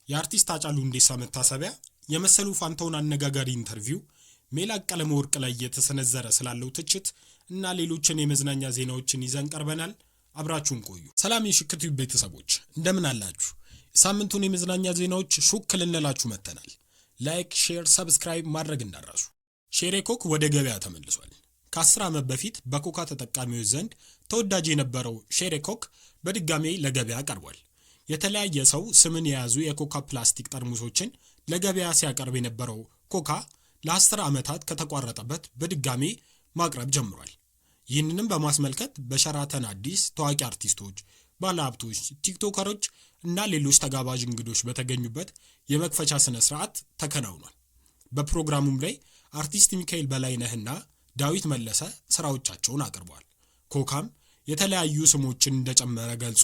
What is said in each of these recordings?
የአርቲስት ሃጫሉ ሁንዴሳ መታሰቢያ፣ የመሰሉ ፋንታሁን አነጋጋሪ interview፣ ሜላት ቀለመወርቅ ላይ እየተሰነዘረ ስላለው ትችት እና ሌሎችን የመዝናኛ ዜናዎችን ይዘን ቀርበናል። አብራችሁን ቆዩ። ሰላም የሽክቱ ቤተሰቦች፣ እንደምን አላችሁ? ሳምንቱን የመዝናኛ ዜናዎች ሹክ ልንላችሁ መጥተናል። Like፣ share፣ subscribe ማድረግ እንዳትረሱ። ሼሬ ኮክ ወደ ገበያ ተመልሷል። ከ10 ዓመት በፊት በኮካ ተጠቃሚዎች ዘንድ ተወዳጅ የነበረው ሼሬ ኮክ በድጋሜ ለገበያ ቀርቧል። የተለያየ ሰው ስምን የያዙ የኮካ ፕላስቲክ ጠርሙሶችን ለገበያ ሲያቀርብ የነበረው ኮካ ለ10 ዓመታት ከተቋረጠበት በድጋሜ ማቅረብ ጀምሯል። ይህንንም በማስመልከት በሸራተን አዲስ ታዋቂ አርቲስቶች፣ ባለሀብቶች፣ ቲክቶከሮች እና ሌሎች ተጋባዥ እንግዶች በተገኙበት የመክፈቻ ስነ ስርዓት ተከናውኗል። በፕሮግራሙም ላይ አርቲስት ሚካኤል በላይነህና ዳዊት መለሰ ስራዎቻቸውን አቅርበዋል። ኮካም የተለያዩ ስሞችን እንደጨመረ ገልጾ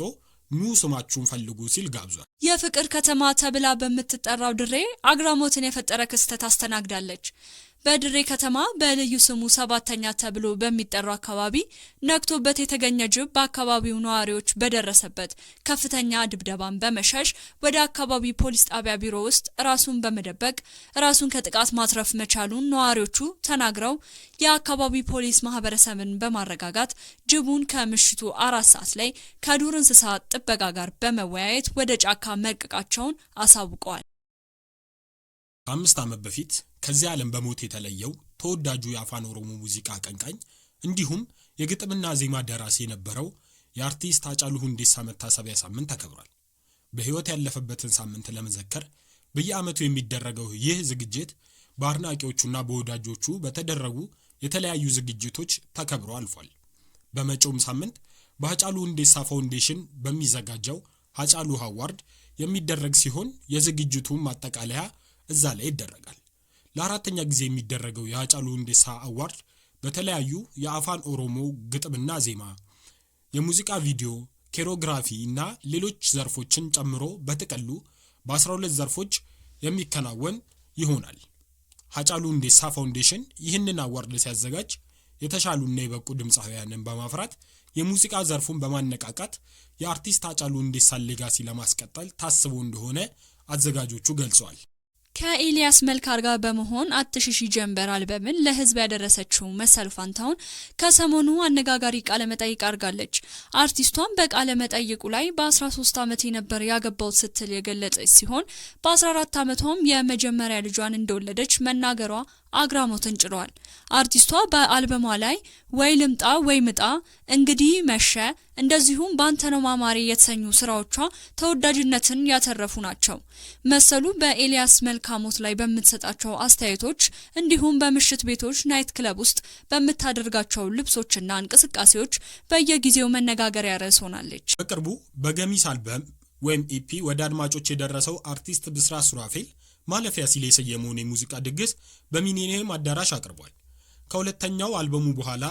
ኑ ስማችሁን ፈልጉ ሲል ጋብዟል። የፍቅር ከተማ ተብላ በምትጠራው ድሬ አግራሞትን የፈጠረ ክስተት አስተናግዳለች። በድሬ ከተማ በልዩ ስሙ ሰባተኛ ተብሎ በሚጠራው አካባቢ ነክቶበት የተገኘ ጅብ በአካባቢው ነዋሪዎች በደረሰበት ከፍተኛ ድብደባን በመሸሽ ወደ አካባቢ ፖሊስ ጣቢያ ቢሮ ውስጥ ራሱን በመደበቅ ራሱን ከጥቃት ማትረፍ መቻሉን ነዋሪዎቹ ተናግረው፣ የአካባቢ ፖሊስ ማህበረሰብን በማረጋጋት ጅቡን ከምሽቱ 4 ሰዓት ላይ ከዱር እንስሳት ጥበቃ ጋር በመወያየት ወደ ጫካ መልቀቃቸውን አሳውቀዋል። ከ5 ዓመት በፊት ከዚህ ዓለም በሞት የተለየው ተወዳጁ የአፋን ኦሮሞ ሙዚቃ አቀንቃኝ እንዲሁም የግጥምና ዜማ ደራሲ የነበረው የአርቲስት ሃጫሉ ሁንዴሳ መታሰቢያ ሳምንት ተከብሯል። በሕይወት ያለፈበትን ሳምንት ለመዘከር በየዓመቱ የሚደረገው ይህ ዝግጅት በአድናቂዎቹና በወዳጆቹ በተደረጉ የተለያዩ ዝግጅቶች ተከብሮ አልፏል። በመጪውም ሳምንት በሃጫሉ ሁንዴሳ ፋውንዴሽን በሚዘጋጀው ሃጫሉ award የሚደረግ ሲሆን የዝግጅቱ ማጠቃለያ እዛ ላይ ይደረጋል። ለአራተኛ ጊዜ የሚደረገው የሃጫሉ ሁንዴሳ award በተለያዩ የአፋን ኦሮሞ ግጥምና ዜማ፣ የሙዚቃ ቪዲዮ፣ choreography እና ሌሎች ዘርፎችን ጨምሮ በጥቅሉ በ12 ዘርፎች የሚከናወን ይሆናል። ሃጫሉ ሁንዴሳ ፋውንዴሽን ይህንን award ሲያዘጋጅ የተሻሉና የበቁ ድምፃውያንን በማፍራት የሙዚቃ ዘርፉን በማነቃቃት የአርቲስት ሃጫሉ ሁንዴሳን legacy ለማስቀጠል ታስቦ እንደሆነ አዘጋጆቹ ገልጸዋል። ከኤልያስ መልካ ጋር በመሆን አትሽሺ ጀንበር አልበምን ለህዝብ ያደረሰችው መሰሉ ፋንታሁን ከሰሞኑ አነጋጋሪ ቃለ መጠይቅ አድርጋለች። አርቲስቷን በቃለ መጠይቁ ላይ በ13 ዓመቴ ነበር ያገባሁት ስትል የገለጸች ሲሆን፣ በ14 ዓመቷም የመጀመሪያ ልጇን እንደወለደች መናገሯ አግራሞትን ጭሯል። አርቲስቷ በአልበሟ ላይ ወይ ልምጣ ወይ ምጣ፣ እንግዲህ መሸ፣ እንደዚሁም ባንተ ነው ማማሬ የተሰኙ ስራዎቿ ተወዳጅነትን ያተረፉ ናቸው። መሰሉ በኤልያስ መልካ ሞት ላይ በምትሰጣቸው አስተያየቶች እንዲሁም በምሽት ቤቶች night club ውስጥ በምታደርጋቸው ልብሶችና እንቅስቃሴዎች በየጊዜው መነጋገሪያ ርዕስ ሆናለች። በቅርቡ በገሚስ አልበም ወይም EP ወደ አድማጮች የደረሰው አርቲስት ብስራት ሱራፌል ማለፊያ ሲል የሰየመውን የሙዚቃ ድግስ በሚሊኒየም አዳራሽ አቅርቧል። ከሁለተኛው አልበሙ በኋላ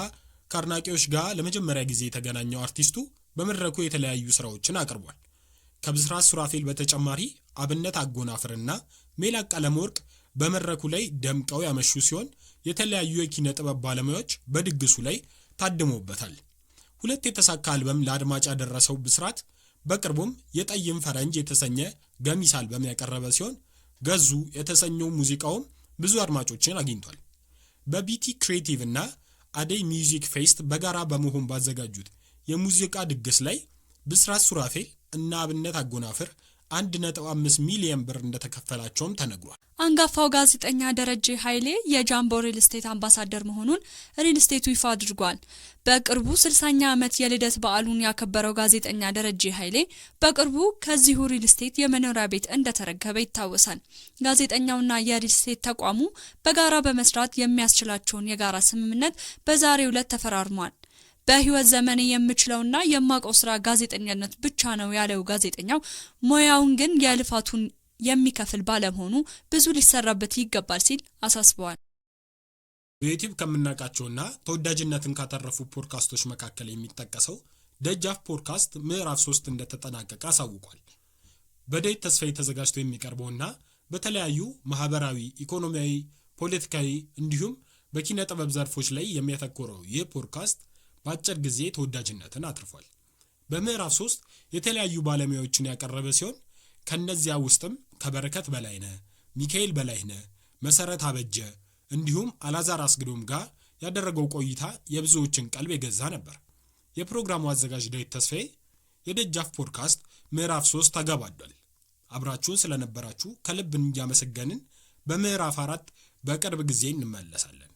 ከአድናቂዎች ጋር ለመጀመሪያ ጊዜ የተገናኘው አርቲስቱ በመድረኩ የተለያዩ ስራዎችን አቅርቧል። ከብስራት ሱራፌል በተጨማሪ አብነት አጎናፍርና ሜላት ቀለመወርቅ በመድረኩ ላይ ደምቀው ያመሹ ሲሆን፣ የተለያዩ የኪነ ጥበብ ባለሙያዎች በድግሱ ላይ ታድመውበታል። ሁለት የተሳካ አልበም ለአድማጭ ያደረሰው ብስራት በቅርቡም የጠይም ፈረንጅ የተሰኘ ገሚስ አልበም ያቀረበ ሲሆን፣ ገዙ የተሰኘው ሙዚቃውም ብዙ አድማጮችን አግኝቷል። በቢቲ ክሪኤቲቭ እና አደይ ሚውዚክ ፌስት በጋራ በመሆን ባዘጋጁት የሙዚቃ ድግስ ላይ ብስራት ሱራፌል እና አብነት አጎናፍር 1.5 ሚሊዮን ብር እንደተከፈላቸውም ተነግሯል። አንጋፋው ጋዜጠኛ ደረጀ ኃይሌ የጃምቦ ሪል ስቴት አምባሳደር መሆኑን ሪል ስቴቱ ይፋ አድርጓል። በቅርቡ 60ኛ ዓመት የልደት በዓሉን ያከበረው ጋዜጠኛ ደረጀ ኃይሌ በቅርቡ ከዚሁ ሪል ስቴት የመኖሪያ ቤት እንደተረከበ ይታወሳል። ጋዜጠኛውና የሪል ስቴት ተቋሙ በጋራ በመስራት የሚያስችላቸውን የጋራ ስምምነት በዛሬው ዕለት ተፈራርሟል። በህይወት ዘመኔ የምችለውና የማውቀው ስራ ጋዜጠኝነት ብቻ ነው ያለው ጋዜጠኛው፣ ሙያውን ግን የልፋቱን የሚከፍል ባለመሆኑ ብዙ ሊሰራበት ይገባል ሲል አሳስበዋል። በዩቲዩብ ከምናውቃቸውና ተወዳጅነትን ካተረፉ ፖድካስቶች መካከል የሚጠቀሰው ደጃፍ ፖድካስት ምዕራፍ 3 እንደተጠናቀቀ አሳውቋል። በዳዊት ተስፋዬ ተዘጋጅቶ የሚቀርበውና በተለያዩ ማህበራዊ፣ ኢኮኖሚያዊ፣ ፖለቲካዊ እንዲሁም በኪነ ጥበብ ዘርፎች ላይ የሚያተኩረው ይህ ፖድካስት በአጭር ጊዜ ተወዳጅነትን አትርፏል። በምዕራፍ 3 የተለያዩ ባለሙያዎችን ያቀረበ ሲሆን፣ ከነዚያ ውስጥም ከበረከት በላይነህ፣ ሚካኤል በላይነህ፣ መሰረት አበጀ እንዲሁም አላዛር አስግዶም ጋር ያደረገው ቆይታ የብዙዎችን ቀልብ የገዛ ነበር። የፕሮግራሙ አዘጋጅ ዳዊት ተስፋዬ የደጃፍ ፖድካስት ምዕራፍ 3 ተገባዷል። አብራችሁን ስለነበራችሁ ከልብ እያመሰገንን በምዕራፍ 4 በቅርብ ጊዜ እንመለሳለን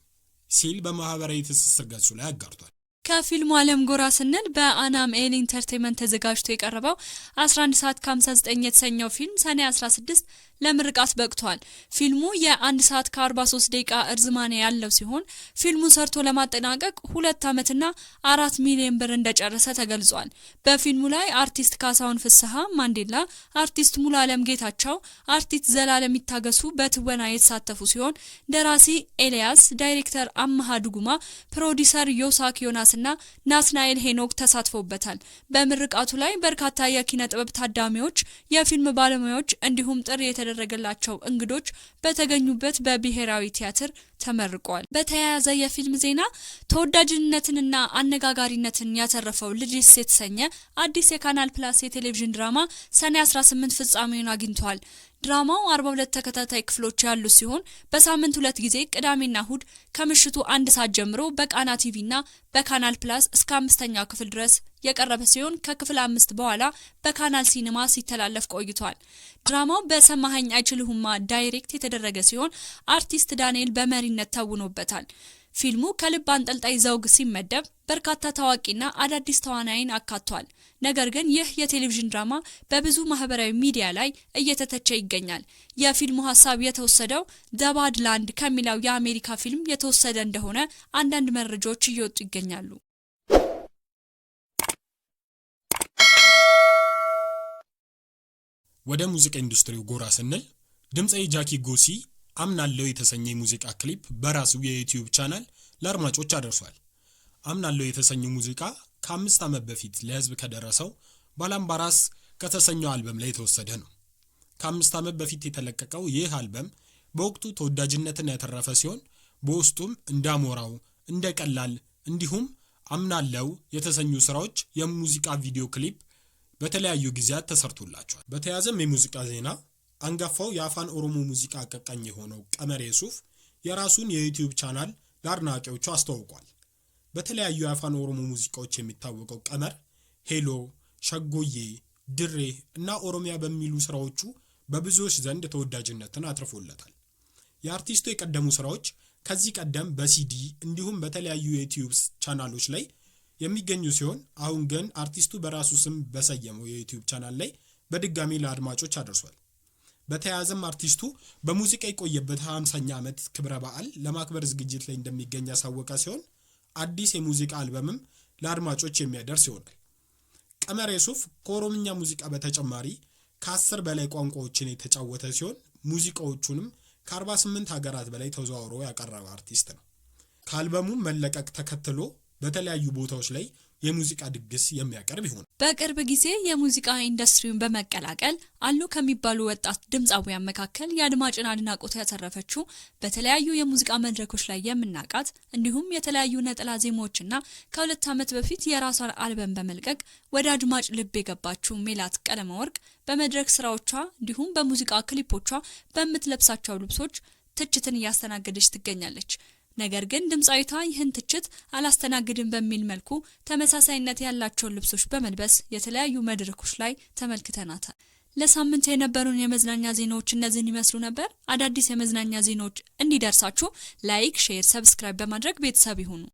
ሲል በማህበራዊ ትስስር ገጹ ላይ አጋርቷል። ከፊልሙ ዓለም ጎራ ስንል በአናምኤል ኢንተርቴንመንት ተዘጋጅቶ የቀረበው 11 ሰዓት ከ59 የተሰኘው ፊልም ሰኔ 16 ለምርቃት በቅቷል። ፊልሙ የ1 ሰዓት ከ43 ደቂቃ እርዝማኔ ያለው ሲሆን ፊልሙን ሰርቶ ለማጠናቀቅ 2 ዓመትና 4 ሚሊዮን ብር እንደጨረሰ ተገልጿል። በፊልሙ ላይ አርቲስት ካሳሁን ፍስሐ ማንዴላ፣ አርቲስት ሙሉ አለም ጌታቸው፣ አርቲስት ዘላለም ይታገሱ በትወና የተሳተፉ ሲሆን ደራሲ ኤልያስ፣ ዳይሬክተር አመሃ ድጉማ፣ ፕሮዲሰር ዮሳክ ዮናስና ናትናኤል ሄኖክ ተሳትፎበታል። በምርቃቱ ላይ በርካታ የኪነ ጥበብ ታዳሚዎች፣ የፊልም ባለሙያዎች እንዲሁም ጥሪ የተደረገላቸው እንግዶች በተገኙበት በብሔራዊ ቲያትር ተመርቋል። በተያያዘ የፊልም ዜና ተወዳጅነትንና አነጋጋሪነትን ያተረፈው ልጅስ የተሰኘ አዲስ የካናል ፕላስ የቴሌቪዥን ድራማ ሰኔ 18 ፍጻሜውን አግኝቷል። ድራማው 42 ተከታታይ ክፍሎች ያሉት ሲሆን በሳምንት 2 ጊዜ ቅዳሜና እሁድ ከምሽቱ 1 ሰዓት ጀምሮ በቃና ቲቪና በካናል ፕላስ እስከ 5ኛው ክፍል ድረስ የቀረበ ሲሆን ከክፍል 5 በኋላ በካናል ሲኒማ ሲተላለፍ ቆይቷል። ድራማው በሰማኸኝ አይችልሁማ direct የተደረገ ሲሆን አርቲስት ዳንኤል በመሪነት ተውኖበታል። ፊልሙ ከልብ አንጠልጣይ ዘውግ ሲመደብ በርካታ ታዋቂና አዳዲስ ተዋናይን አካቷል። ነገር ግን ይህ የቴሌቪዥን ድራማ በብዙ ማህበራዊ ሚዲያ ላይ እየተተቸ ይገኛል። የፊልሙ ሀሳብ የተወሰደው The Bad Land ከሚለው የአሜሪካ ፊልም የተወሰደ እንደሆነ አንዳንድ መረጃዎች እየወጡ ይገኛሉ። ወደ ሙዚቃ ኢንዱስትሪው ጎራ ስንል ድምፃዊ ጃኪ ጎሲ አምናለው የተሰኘ የሙዚቃ ክሊፕ በራሱ የዩቲዩብ ቻናል ለአድማጮች አደርሷል። አምናለው የተሰኘው ሙዚቃ ከ5 ዓመት በፊት ለህዝብ ከደረሰው ባላምባራስ ከተሰኘው አልበም ላይ የተወሰደ ነው። ከ5 ዓመት በፊት የተለቀቀው ይህ አልበም በወቅቱ ተወዳጅነትን ያተረፈ ሲሆን በውስጡም እንዳሞራው፣ እንደቀላል እንዲሁም አምናለው የተሰኙ ስራዎች የሙዚቃ ቪዲዮ ክሊፕ በተለያዩ ጊዜያት ተሰርቶላቸዋል። በተያያዘም የሙዚቃ ዜና አንጋፋው የአፋን ኦሮሞ ሙዚቃ አቀንቃኝ የሆነው ቀመር የሱፍ የራሱን የዩቲዩብ ቻናል ለአድናቂዎቹ አስተዋውቋል። በተለያዩ የአፋን ኦሮሞ ሙዚቃዎች የሚታወቀው ቀመር ሄሎ፣ ሸጎዬ፣ ድሬ እና ኦሮሚያ በሚሉ ስራዎቹ በብዙዎች ዘንድ ተወዳጅነትን አትርፎለታል። የአርቲስቱ የቀደሙ ስራዎች ከዚህ ቀደም በሲዲ እንዲሁም በተለያዩ የዩቲዩብ ቻናሎች ላይ የሚገኙ ሲሆን አሁን ግን አርቲስቱ በራሱ ስም በሰየመው የዩቲዩብ ቻናል ላይ በድጋሚ ለአድማጮች አድርሷል። በተያያዘም አርቲስቱ በሙዚቃ የቆየበት 50ኛ ዓመት ክብረ በዓል ለማክበር ዝግጅት ላይ እንደሚገኝ ያሳወቀ ሲሆን አዲስ የሙዚቃ አልበምም ለአድማጮች የሚያደርስ ይሆናል። ቀመር የሱፍ ከኦሮምኛ ሙዚቃ በተጨማሪ ከ10 በላይ ቋንቋዎችን የተጫወተ ሲሆን ሙዚቃዎቹንም ከ48 ሀገራት በላይ ተዘዋውሮ ያቀረበ አርቲስት ነው። ከአልበሙም መለቀቅ ተከትሎ በተለያዩ ቦታዎች ላይ የሙዚቃ ድግስ የሚያቀርብ ይሆናል። በቅርብ ጊዜ የሙዚቃ ኢንዱስትሪውን በመቀላቀል አሉ ከሚባሉ ወጣት ድምፃውያን መካከል የአድማጭን አድናቆት ያተረፈችው በተለያዩ የሙዚቃ መድረኮች ላይ የምናውቃት እንዲሁም የተለያዩ ነጠላ ዜማዎችና ከ2 ዓመት በፊት የራሷን አልበም በመልቀቅ ወደ አድማጭ ልብ የገባችው ሜላት ቀለመወርቅ በመድረክ ስራዎቿ እንዲሁም በሙዚቃ ክሊፖቿ በምትለብሳቸው ልብሶች ትችትን እያስተናገደች ትገኛለች። ነገር ግን ድምፃዊቷ ይህን ትችት አላስተናግድም በሚል መልኩ ተመሳሳይነት ያላቸውን ልብሶች በመልበስ የተለያዩ መድረኮች ላይ ተመልክተናታል። ለሳምንት የነበሩን የመዝናኛ ዜናዎች እነዚህን ይመስሉ ነበር። አዳዲስ የመዝናኛ ዜናዎች እንዲደርሳችሁ like፣ share፣ subscribe በማድረግ ቤተሰብ ይሁኑ።